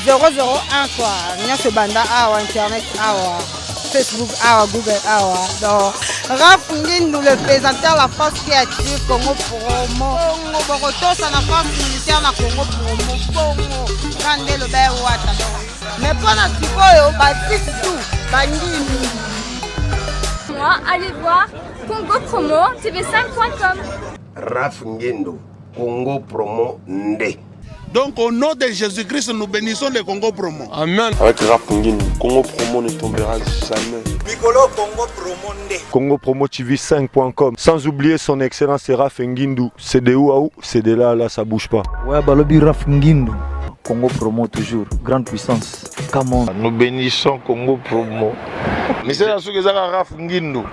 001 quoi. Nyonso ebanda awa, internet awa, Facebook awa, Google awa. Donc Raph Ngindu, le présenteur, la force qui attire Congo Promo. Bongo bokotosa na force militaire na Congo Promo. Bongo kande loba wata. Donc mais mpona sikoyo basisi tout bangindu. Moi, allez voir Congo Promo TV5.com. Raph Ngindu, Congo Promo nde. Donc au nom de Jésus-Christ, nous bénissons le Congo Promo. Amen. Avec Raph Ngindu, Congo Promo ne tombera jamais. Mikolo Congo Promo nde. Congo Promo TV 5.com. Sans oublier son excellence Raph Ngindu. C'est de où à où? C'est de là à là, ça bouge pas. Ouais, balobi Raph Ngindu. Congo Promo toujours, grande puissance. Come on. Nous bénissons Congo Promo. Misala soki ezaka Raph Ngindu.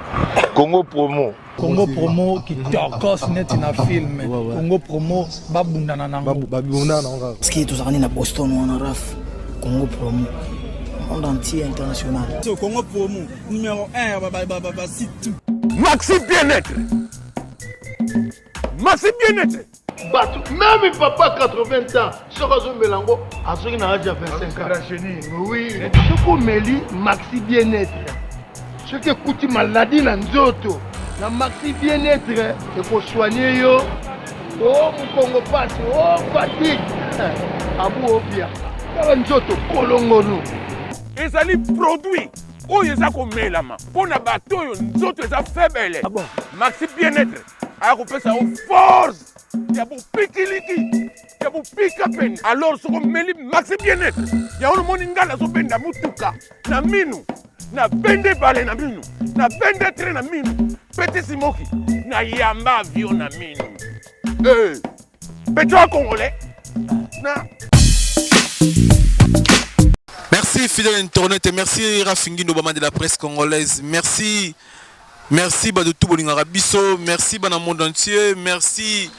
Congo Promo. Congo Promo kitoko neti na film. Congo Promo babundana nango. Babundana nango kaka. Parce que tozalaka na Boston wana Raph. Congo Promo. Monde entier international. So Congo Promo numéro 1 ba ba ba ba site tout. Maxi bien-être. Maxi bien-être. Bato même papa 80 ans soki azomela yango azoki na age ya 25 ans. Oui, soki omeli Maxi bien-être, soki ekuti maladie na nzoto na Maxi bien-être ekosoigne yo. O mokongo pasi, o fatigue, abu obia kaka nzoto kolongono. Ezali produit oyo eza komelama mpo na bato oyo nzoto eza faible. Ah bon? Maxi bien-être aya kopesa yo force ya bopikiliki ya bopika pene. Alors soki omeli Maxi bien-être yango, nomoni ngai nazobenda motuka na minu, na bende ebale na minu, na bende train na minu, pete simoki na yamba avion na minu. Eh, pétrole congolais na Merci fidèle internaute, merci Rafingi Obama de la presse congolaise, merci, merci bato tout bolingaka biso, merci bana monde entier, merci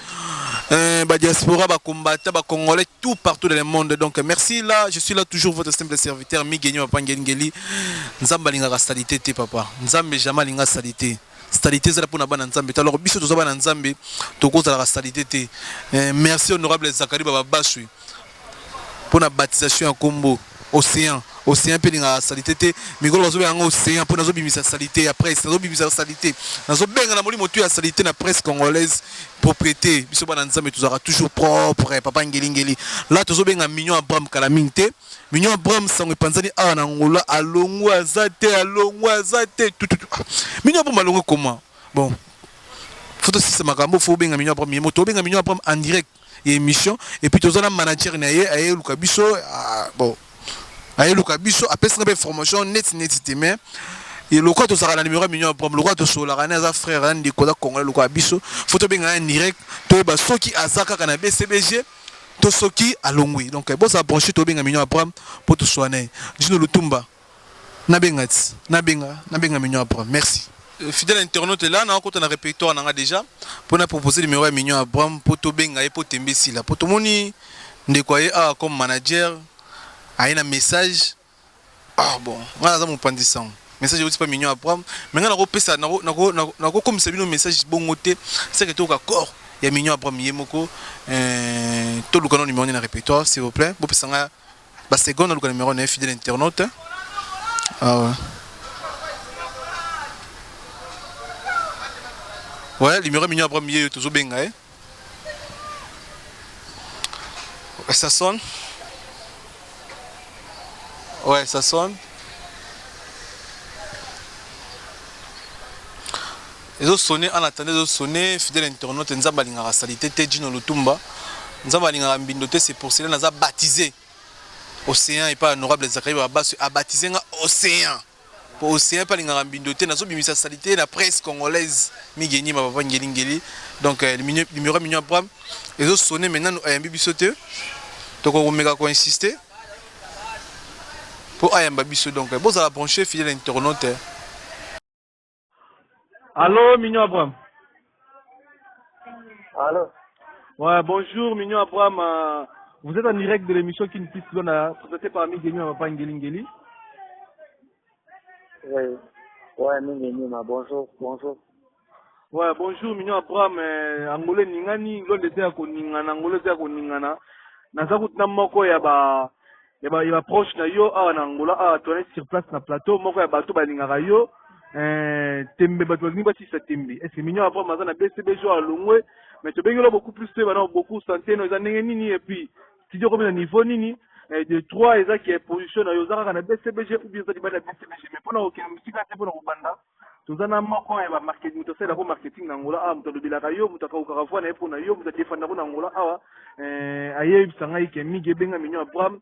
ba diaspora, ba combattant, ba congolais tout partout dans le monde. Donc merci là, je suis là toujours votre simple serviteur Miguel Pangengeli. Nzambe alingaka salité te papa. Nzambe jamais alinga salité. Salité ezala mpona bana Nzambe te. Alors biso toza bana Nzambe, tokozalaka salité te. Merci honorable Zakari Bababaswi mpona baptisation ya kombo Océan. Océan mpe elingaka salité te. Mikolo bazobenga yango Océan mpo nazobimisa salité ya presse, nazobimisa salité, nazobenga na molimo tu ya salité na presse congolaise. Propriété biso bana Nzambe tozalaka toujours propre papa ngelingeli. La tozobenga Mignon Abraham kala mingi te. Mignon Abraham, sango epanzani awa na Angola, alongwe aza te, alongwe aza te tututu. Mignon Abraham alongwe comment? Bon, faut tosisa makambo, faut obenga Mignon Abraham ye moto, obenga Mignon Abraham en direct ya émission. Et puis toza na manager na ye, ayeluka biso. Ah, bon, ayeluka biso, apesanga mpe information neti neti te, mais lokola tozalaka na numéro ya Mignon Abraham, lokola tosololaka ne, aza frère, aza ndeko, aza congolais lokola biso, faut tobenga ye en direct, toyeba soki aza kaka na BCBG to soki alongwi. Donc bozala branché, tobenga Mignon Abraham mpo toswana ye. Jino Lutumba, nabenga ti nabenga Mignon Abraham. Merci. Fidèle internaute, là nakota na répertoire nanga déjà mpona proposer numéro ya Mignon Abraham mpo tobenga ye mpo tembe esila, mpo tomoni ndeko aye awa comme manager, aye na message. Ah bon, ngai naza mopanzi sango, message euti pa Mignon Abraham, mais ngai nakopesa, nakokomisa bino message bongo te seke toyoka corps ya Mignon Abraham ye moko. Toluka no numéro na répertoire, s'il vous plaît, bopesa ngai baseconde, naluka numéro na ye, fidèle internaute. Ah ouais. Ouais, numéro Mignon Abraham ye tozobenga ye. Ça sonne. Ouais, ça sonne. Ezosonne en attendant, ezosonne fidèle internaute. Nzambe alingaka salité te, Jino Lutumba. Nzambe alingaka mbindo te, c'est pour cela naza baptisé Océan epai honorable Zakari Babasu abaptisé nga Océan. Po Océan mpe alingaka mbindo te, nazobimisa salité na presse congolaise migeni ma papa ngelingeli. Donc numéro Mignon Abraham ezosonne, mais nanu ayambi biso te. Tokokomeka koinsiste mpo ayamba biso. Donc bozala branché, fidèle internaute. Allô, Mignon Abraham. Allô. Ouais, bonjour, Mignon Abraham. Vous êtes en direct de l'émission Kin Peace Lona, présentée par Miguel Papa Ngeli Ngeli. Oui. Ouais, Miguel bonjour, bonjour. Ouais, bonjour, Mignon Abraham. Angola ningani, Londres eza ya koningana, Angola eza ya koningana. Naza kutu na moko ya ba Ya ba ya ba proche na yo awa na Angola awa toza sur place na plateau moko ya bato balingaka yo eh, tembe bato balingi basisa tembe. Est ce que Mignon Abraham aza na BCBG alongwe? Mais tobengeli beaucoup plus te bana beaucoup santé no eza ndenge nini et puis studio komi na niveau nini eh, de 3 eza ki position na yo oza kaka na BCBG ou bien eza libanda ya BCBG? Mais mpona kokende mosika te, mpona kobanda, toza na moko ya ba marketing, moto asalelaka marketing na Angola awa, moto alobelaka yo, moto akaukaka voix na ye mpo na yo, moto adefandako na Angola awa, eh, ayebisa ngai ke mingi ebenga Mignon Abraham,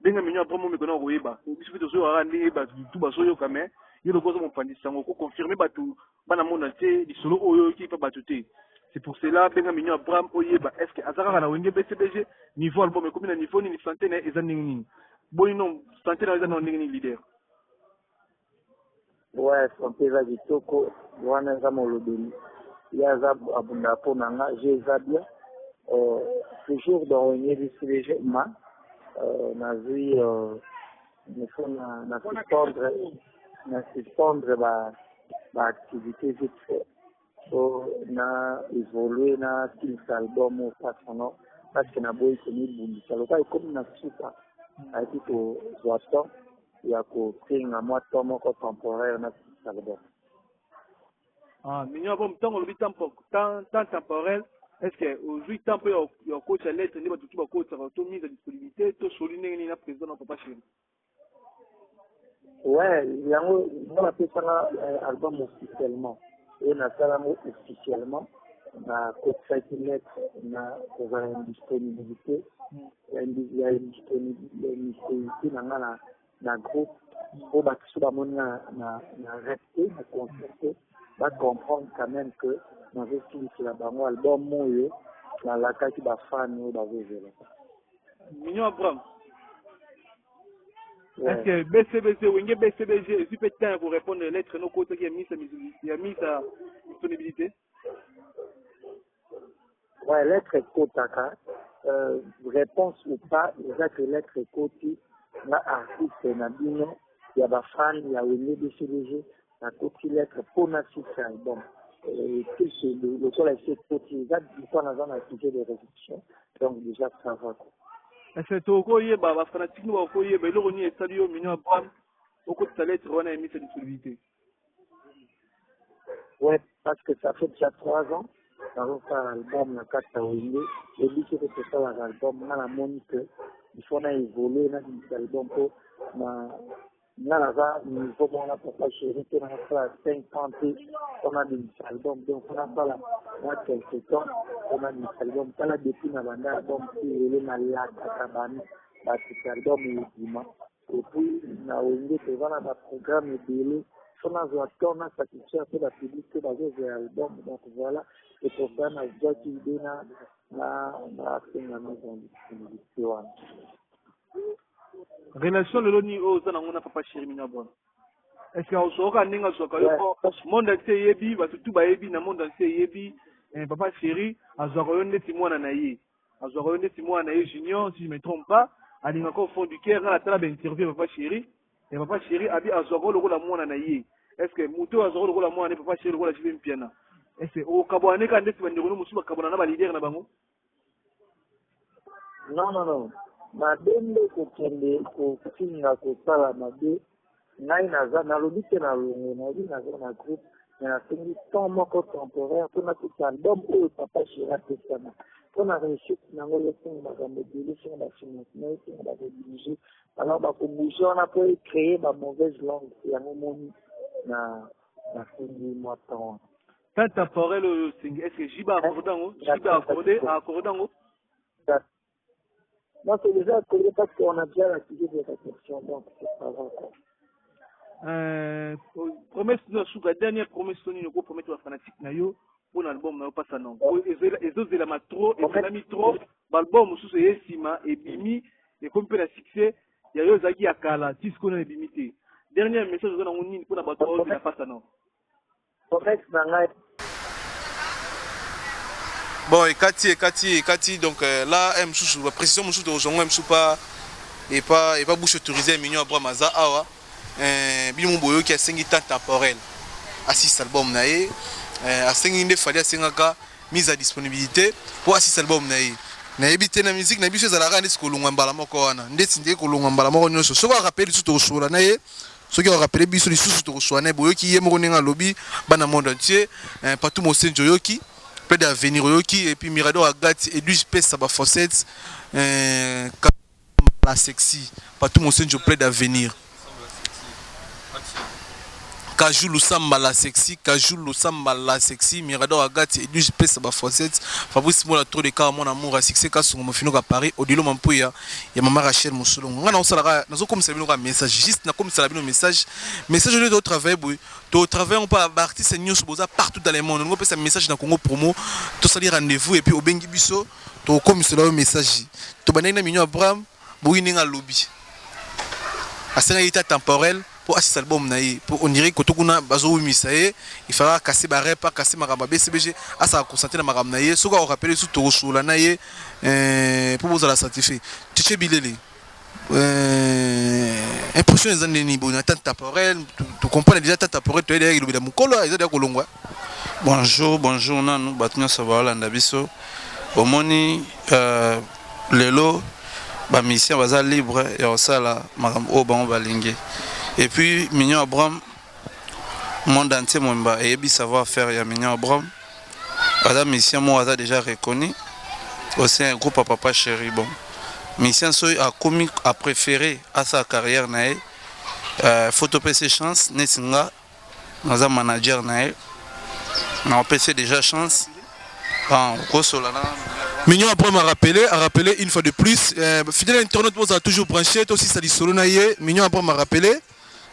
benga Mignon Abraham, omeko na koyeba. Biso mpe tozoyoka kaka ndenge bato tu bazoyoka, mais yo lokola oza mopanzi sango, okoconfirme bato bana mona te lisolo oyo oyoki mpa bato te. C'est pour cela, benga Mignon Abraham, oyeba est ce que aza kaka na Wenge BCBG, niveau album ekomi na niveau nini, santé na ye eza ndenge nini. Boni non, santé na yo eza na ndenge nini, leader? Ouais, santé eza kitoko. Wana eza molobeli, ye aza abundaka mpo na nga. Je eza bien, toujours dans Wenge BCBG. Ma nazwi il faut na suspendre ba activité vite fait po na évolue na silisa album oyo pasono, parce que naboyi komibundisa lokola ekomi na suka. Ayaki kozwa temps ya kosenga mwa temps moko temporaire na silisa album. Ah, Mignon Abraham, ntango olobi temps temporel, est ce que ozwi temps mpe ya kokotisa lettre nde bato tu bakotisaka to mise à disponibilité to soli ndenge nini na président na papa chéri? Ouais, yango nga bapesanga album officiellement oyo nasala yango officiellement. Nakotisaki lettre na kozala indisponibilité ya indisponibilité na nga na groupe, po bato so bamoni nga na rep te, na concert te, bacomprendre quand même que nazosilisela bango album oyo nalakaki bafani oyo bazozela. Mignon Abraham, est ce que BCBG, Wenge BCBG ezwi mpe temps ya korépondre lettre nokotaki ya mise à disponibilité? Ouais, lettre ekotaka, réponse ou pas, eza que lettre ekoti na artiste na bino ya bafani ya Wenge BCBG. Nakoti lettre mpona six album lokola esi ekoti, eza lokola naza na accusé de réception, donc déjà ça va quoi. Est ce que tokoyeba, bafanatique no bakoyeba eloko nini esali yo, Mignon Abraham, okotisa lettre wana ya mise à disponibilité? Ouais, parce que ça fait déjà 3 ans nazosala album na kati ya Wenge. Ebi soki tosalaka album, nga namoni que il faut na évolue, nabimisa album mpo na nga naza niveau moko na papa chéri te. Nasala 5 ans te mpo nabimisa album, donc mpo nasala mwa quelque temps mpo nabimisa album. Tala, depuis na banda album ti lelo, nalakaka bani batika album ebima. Et puis na Wenge toza na baprogramme ebele, so nazwa temps na satisfaire mpe bapublic mpe bazozwa album. Donc voilà, c'est pour ça nazwaki idée na nasenga mise en disponibilité wana. Relation lelo nini oyo oza nango na papa chéri, Mignon Abraham? Est ce que ozwaka ndenge azwaka yo? Po monde entier eyebi, bato tu bayebi na monde entier eyebi, papa chéri azwaka yo ndeti mwana na ye, azwaka yo ndeti mwana na ye junior, si je me trompe pas, alingaka au fond du cœur. Nga natala bainterview ya papa chéri, ya papa chéri abi azwaka yo lokola mwana na ye. Est ce que moto oyo azwaka lokola mwana na ye, papa chéri, lokola JB Mpiana, est ce que okabwana ne kaka ndeti bandeko no mosusu bakabwana na baleader na bango? Non, non, non, mabe nde kokende kofinga, kosala mabe. Ngai naza, nalobi te na longo, nalobi naza na groupe, mais nasengi temps moko temporaire mpona kuta album oyo papa chéri apesana. Mpona réussite nango esenga makambo ebele, esenga bafinancement, esenga bakobouge. Alors bakobouge wana mpo ecréer bamauvaise langue. Yango moni na nasengi mwa temps wana. Temps temporel oyo osengi, est ce que JB accorde yango? JB accorde yango? Non, c'est déjà accordé parce qu'on a déjà l'accusé de réception, donc c'est pas vrai quoi. Promesse no suka, dernière promesse nini okopromettre bafanatique na yo mpona album na yo Pasa Non ezozelama trop, ezelami trop? Baalbum mosusu eye nsima ebimi, ekomi mpe na succès. Ya yo ezalaki ya kala, ti sikoyo nano ebimi te. Dernier message oza nango nini mpona bato baozela Pasa Non? Promesse na ngai. Bon, ekati, ekati, ekati. Donc là mosusu baprécision mosusu tozongo mosusu pa epa bouche autorisée. Mignon Abraham aza awa, bino mo boyoki, asengi temps temporel asisa album na ye. Asengi nde Fally asengaka mise à disponibilité mpo asisa album na ye. Nayebi te na musique na biso ezalaka neti kolongwa mbala moko wana ndeti nde kolongwa mbala moko nyonso soki arapele lisusu tokosolola na ye soki arapele biso lisusu tokosolola na ye boyoki ye moko ndenge alobi bana monde entier eh, Patou Mosenji oyoki plein d'avenir oyoki et puis Mirador Agati Edwige Pesa ba faussettes eh, la sexy Patou Mosenjo plein d'avenir Kajou Lusamba la sexy, Kajou Lusamba la sexy, Mirador Agati, Edwige Pesa ba Fosette, Fabrice Mola trop de cas mon amour à succès Kasongo Mofino à Paris, Odilo Mampuya, ya maman Rachel Mosolongo. Nga na osala nazo komisa bino ka message, juste na komisa bino message, message oyo to travailler boye, to travailler on pa ba artistes nyonso boza partout dans le monde. Ngo pesa message na Congo promo, to sali rendez-vous et puis obengi biso, to komisela yo message. To bandaki na Mignon Abraham, boyi ndenge alobi. Asengaki ta temporel mpo asisa album na ye mpo on dirait koto kuna bazowumisa ye il fallait akase ba rep akase makambo ya BCBG asala concentre na makambo na ye soki akorapele lisusu tokosolola na ye mpo bozala satisfait Tchetche Bilele impression eza nini boye na temps temporel to comprendre déjà temps temporel toyei deja elobela mokolo eza deja kolongwa. Bonjour, bonjour nanu bato nyonso baolanda biso omoni lelo ba musiciens baza libre ya kosala makambo oyo bango balingi et puis Mignon Abraham monde entier mobimba eyebi savoir faire ya Mignon Abraham aza musicien moko aza déjà reconnu au sein ya groupe ya Papa Chéri bon musicien soki akomi a préféré asala carrière na ye faut topesa chance neti nga naza manager na ye napesi déjà chance okosola na Mignon après m'a rappelé, a rappelé une fois de plus, fidèle internaute, vous a toujours branché, aussi ça dit solo na ye, Mignon après m'a rappelé,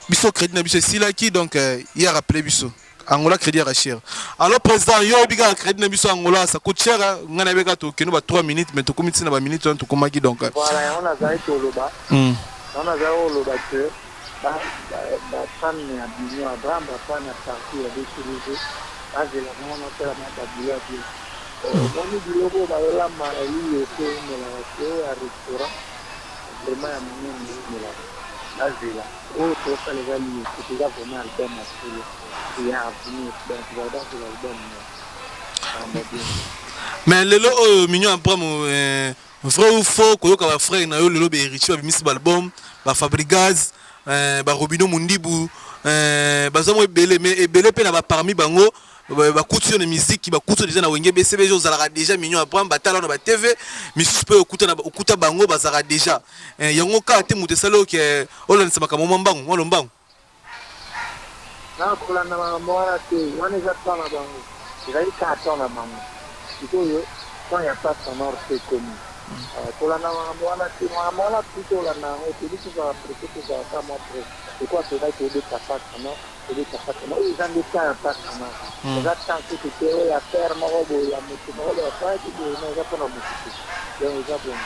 biso crédit na biso esilaki donc il a rappelé biso. Angola crédit ya cher. Alors président yo bika crédit na biso Angola ça coûte cher, nga na beka to keno ba 3 minutes mais to komi tina ba minutes to komaki donc. Voilà, on a zali koloba. On a zali koloba que ba ba fan ya bino Abraham ba fan ya parti ya BCBG bazela bango nasala na ba bilo ya bien. Omoni biloko bazolamba na liyo te eumelaka te oyo ya restaurant vraiment ya monene eumelaka bazela oyo tosala eza liyo te eza vraiment album ya solo ya avenir donc bazela album ya bien. Mais lelo oyo Mignon Abraham vrai ou faux koyoka ba frère na yo lelo ba héritier babimisi ba album ba Fabrigaz ba Robino Mundibu baza mo ebele mais ebele pe na ba parmi bango bakuti yo na musique bakuti yo déjà na Wenge BCBG ozalaka déjà Mignon Abraham batala na ba TV misusu pe okuta na okuta bango bazalaka déjà yango kaka te moto esali oke olandisa makambo mwa mbangu mwa lombangu. Na kolanda makambo wana te, wana eza temps na bango, ezali kaka temps na bango, sikoyo temps ya Pasta Nord pe ekomi, kolanda makambo wana te, makambo wana tout tolanda yango te, biso tozalaka presse tozala kaka mwa presse, lokola tozalaki tobeta Pasta Nord, tobeta Pasta Nord, oyo eza nde temps ya Pasta Nord, eza temps kutu te oyo ya père moko boye ya mutu moko boye asalaki boye, non eza pona mutu te, donc eza bongo.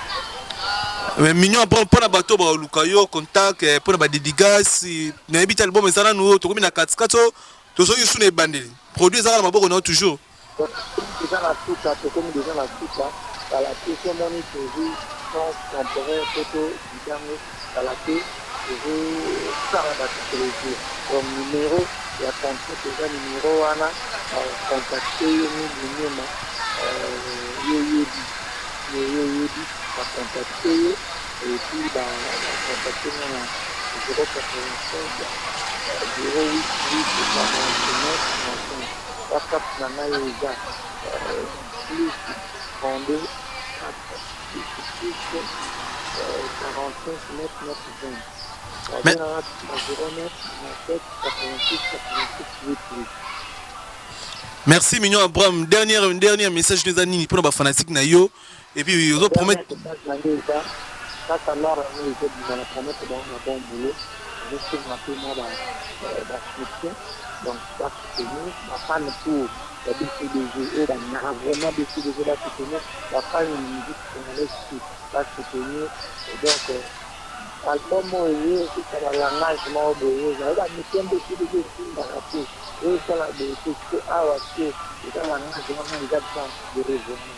Mais Mignon Abraham pona bato baluka yo contact pona ba dédicace nayebi te album eza nanu oyo tokomi na katikati oyo tozoki lisusu na ebandeli produit ezaka na maboko na yo toujours. Deja na suka tokomi deja na suka kala te so omoni tozwi chance temporaire po todida yango kala te tozosala bato plaisir donc numero ya contact eza numero wana contacte yo mingi niema yo oyebi yo oyebi ba contacte yo et puis ba contacte nga na 085 08 8 49 95 WhatsApp na ngai eza plus 32 4 6 6 45 9 9 20 babengaka na 09 97 86 86 8 8. Merci Mignon Abraham. Dernier, dernier message nous nini pour ba fanatique na yo et puis ozo promettre message na ngai eza kaka lor yango ezobima na promettre bango na bon boulot ezosenga mpe mwa ba soutien donc ba soutenir ba fan pour ya BCBG oyo balingaka vraiment BCBG ba soutenir ba fan ya musique congolaise tout ba soutenir donc album oyo eye ekita ba langage moko boye ezali ba musicien BCBG esimbaka te oyo esala boye te siko awa te eza langage wana eza bien de raisonner.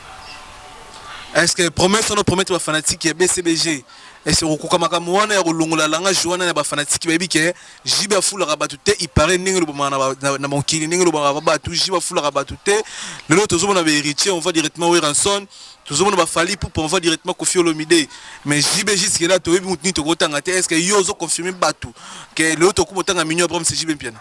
Est-ce que promesse wana promettre ba fanatique ya BCBG est-ce que okokoka makambo wana ya kolongola langage wana ya ba fanatique bayebi ke JB afulaka bato te il paraît ndenge elobamaka na mokili ndenge elobamaka ba bato JB afulaka bato te lelo tozomona ba héritier on va directement Werrason tozomona ba Fally Ipupa on va directement Koffi Olomide mais JB jusque là toyebi moto nini tokotanga te est-ce que yo ozo confirmer bato ke lelo tokoma otanga Mignon Abraham c'est JB Mpiana?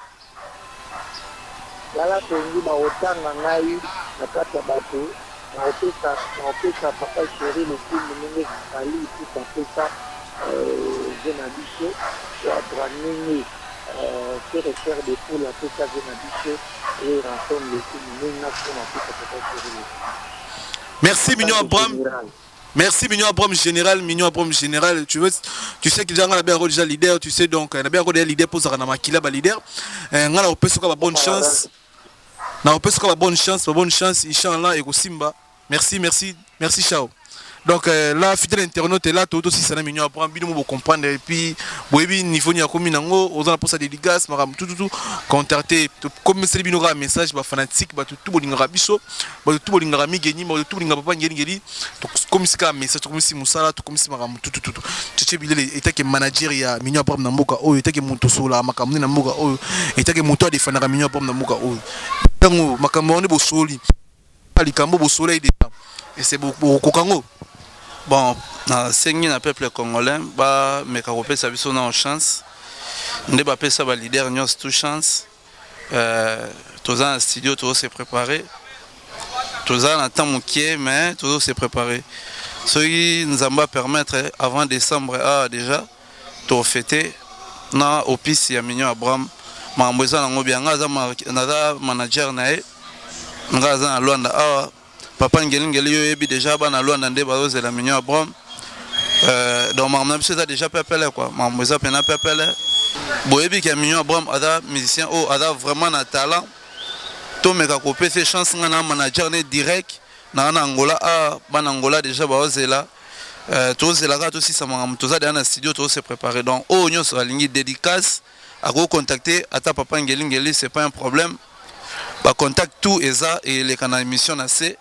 Lala pongi bakotanga ngai na kati ya bato nakopesa nakopesa papa cheri lokumu ndenge Fally Ipupa apesa vie na biso Quadra ndenge Ferre chair de poule apesa vie na biso Werrason lokumu ndenge nga sikoyo napesa papa cheri lokumu. Merci Mignon Abraham. Merci Mignon Abraham général, Mignon Abraham général. Tu veux, tu sais que déjà nga na déjà leader, tu sais donc na bien déjà leader pour na makila ba leader. Eh, nga na opesa ba bonne chance. Na opesa ba bonne chance, ba bonne chance inchallah et Simba. Merci, merci, merci ciao. Donc euh, là fidèle internaute là tout aussi ça na Mignon Abraham bino mo comprendre et puis boyebi niveau ni akomi nango oza na posa dédicace makambo tout tout tout contacter comme c'est bino ka message ba fanatique ba tout bolingaka biso bato tout bolingaka migeni bato tout bolingaka papa ngeli ngeli tokomisi kaka message tokomisi mosala tokomisi makambo tutututu cheche bilele etake manager ya mignon abraham na mboka oyo etake moto osololaka makambo nde na mboka oyo etake moto adefandaka mignon abraham na mboka oyo ntango makambo yango nde bosoli likambo bosolai deja ese bokokoka yango bon nasengi na peuple congolais bameka kopesa biso nao chance nde bapesa baleader nyonso tout chance Euh, toza na studio tozo se préparer toza na temps mokie mais tozo se préparer soki nzambe apermettre avant décembre awa ah, déjà tofete na opisi ya mignon abraham makambo eza nango bia nga naza manager na ye nga aza na luanda awa Papa Ngeli Ngeli yo yebi dejà bana Luanda nde bazozela Mignon Abraham. Euh, donc makambo na biso eza dejà pepele quoi. Makambo eza pena pepele. Boyebi ke Mignon Abraham aza musicien oyo aza vraiment na talent. Tomeka kopesa chance nga na manager ne direct na na Angola ah bana Angola dejà bazozela. Euh, tozela kaka tosisa makambo toza deja na studio tozo se préparer donc oyo nyonso alingi dédicace akoki contacter ata papa Ngeli Ngeli c'est pas un problème. Ba contact tout eza eleka na emission na se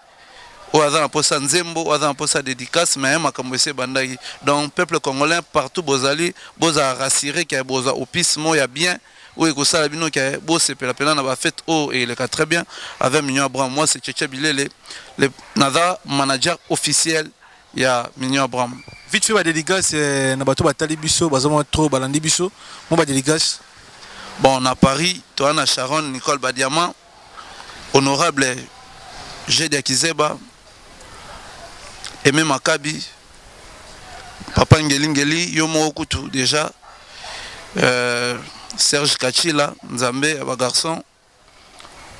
oyo aza na posa nzembo oyo aza na posa dedicace mais makambo esi ebandaki donc peuple congolais partout bozali bozala rassure ke bozwa opis moko ya bien oyo ekosala bino ke bosepela mpena na ba fete oyo eleka très bien avec Mignon Abraham moi c'est Tchetche Bilele le naza manager officiel ya Mignon Abraham. Vite fait ba dedicace eh, na bato batali biso baza mwa trop balandi biso mwa ba dedicace. Bon na Paris toza na Sharon Nicole Badiamant, honorable Jedia Kizeba, Aimé Makabi, Papa Ngeli Ngeli yo moko kutu déjà euh, Serge Kachila Nzambe ya ba garçon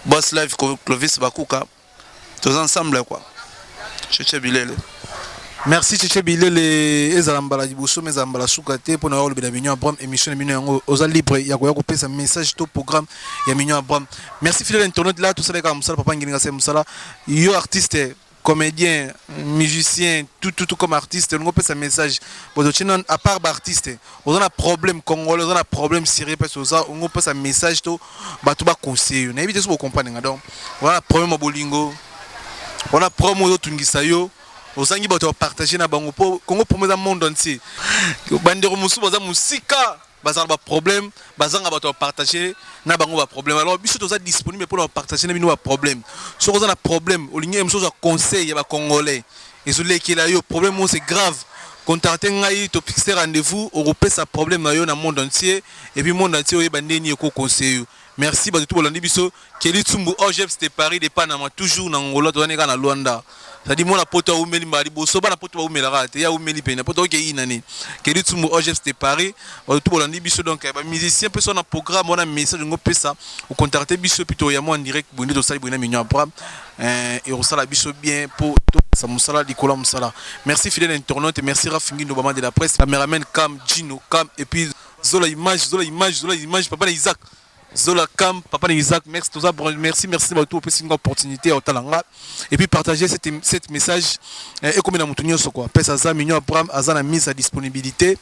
Boss Live Clovis Bakuka toza ensemble quoi Cheche Bilele. Merci Cheche Bilele ezala mbala liboso mais ezala mbala suka te pona olobela Mignon Abraham émission na bino yango oza libre ya koya kopesa message to programme ya Mignon Abraham. Merci fidèle internaute là tout ça kaka musala papa ngilinga se musala yo artiste comedien musicien tout tout tout comme artiste olingi opesa message bozo tina à part ba artiste oza na problème congolais oza na problème sérieux parce oza olingi opesa message to bato ba conseiller yo nayebi te soki bocomprendre nga donc oza na problème ya bolingo oza na problème oyo ozotungisa yo ozangi bato ya partage na bango mpo congo promo eza monde entier bandeko mosusu baza mosika Bazala ba problème, bazanga bato ba partager na bango ba problème. Alors biso toza disponible pour partager na bino ba problème. Soki oza na problème, olingi ye mosusu conseil ya ba congolais. Ezolekela yo problème moko c'est grave. Contacter ngai to fixer rendez-vous, okopesa problème na yo na monde entier et puis monde entier oyeba ndenge nini eko conseiller yo. Merci bato tout bolandi biso. Kelly Tsumbu OGF de Paris de Panama toujours na Angola tozani kaka na Luanda. C'est-à-dire mwana poto awumeli mbala liboso bana poto bawumelaka te ye awumeli pene poto oke inani. Kelly Tsumbu OGF de Paris bato tout bolandi biso donc ba musiciens pe so na programme wana message ngo pesa o contacter biso puis toya mo en direct boye nde tosali boye na Mignon Abraham eh, ekosala biso bien po topesa mosala likolo ya mosala. Merci fidèle internaute, merci Raph Ngindo Bama de la presse, cameraman Cam Gino Cam et puis Zola image, Zola image, Zola image papa na Isaac. Zola Cam, papa na Isaac, merci toza merci merci bato opesi nga opportunité ya otala nga et puis partager cette, cette message eh, ekomi na moto nyonso quoi. Pesa aza Mignon Abraham aza na mise à disponibilité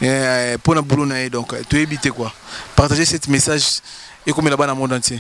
eh, mpo na boulot na ye donc toyebi te quoi. Partager cette message ekomela bana monde entier.